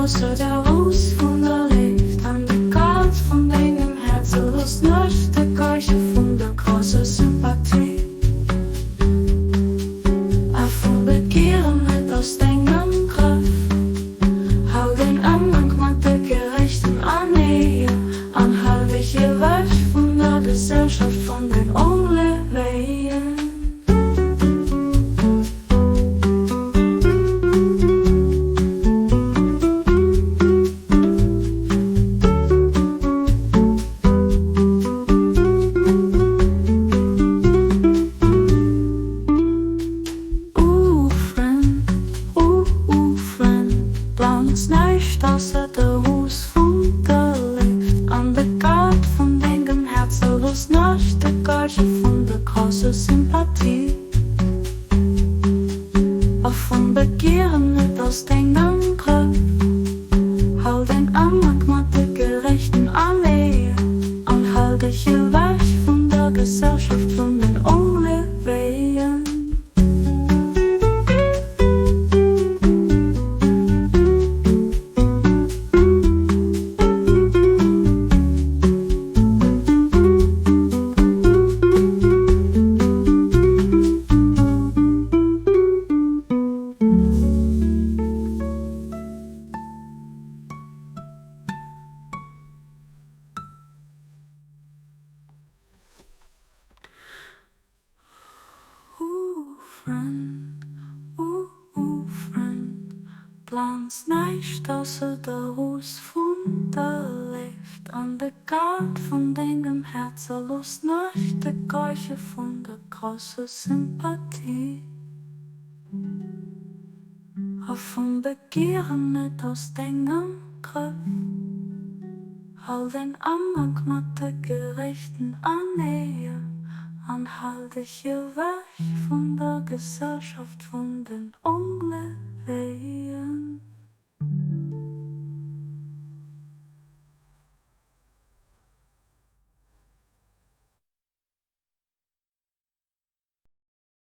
ausser der Rous vun der Léift an de Gaart vun dengem Häerze looss d'Nachtegaige vun der grousser Sympathie a vum Begieren net aus dengem Grëff. Hal den Ëmgank mat de Gerechten an Éier an hal dech ewech vun der Gesellschaft vun den Ongleewen. Ooh Frënd, ooh Frënd, Planz näischt ausser de Rus vun der Léift an de Gaart vun dengem Häerze looss Nachtegaige vun der grousser Sympathie a vum Begieren net aus dengem Grëff. Hal den Ëmgank mat de Gerechten an Éier an hal dech ewech vun der Gesellschaft vun den Ongleewegen. Ooh Frënd, ooh Frënd, planz näischt ausser der Rous vun der Léift an de Gaart vun dengem Häerz a looss d'Nachtegaige vun der grousser Sympathie a vum Begieren net aus dengem Grëff. Hal den Ëmgank mat de Gerechten an Éier an hal dech ewech vun der Gesellschaft vun den Ongleewen.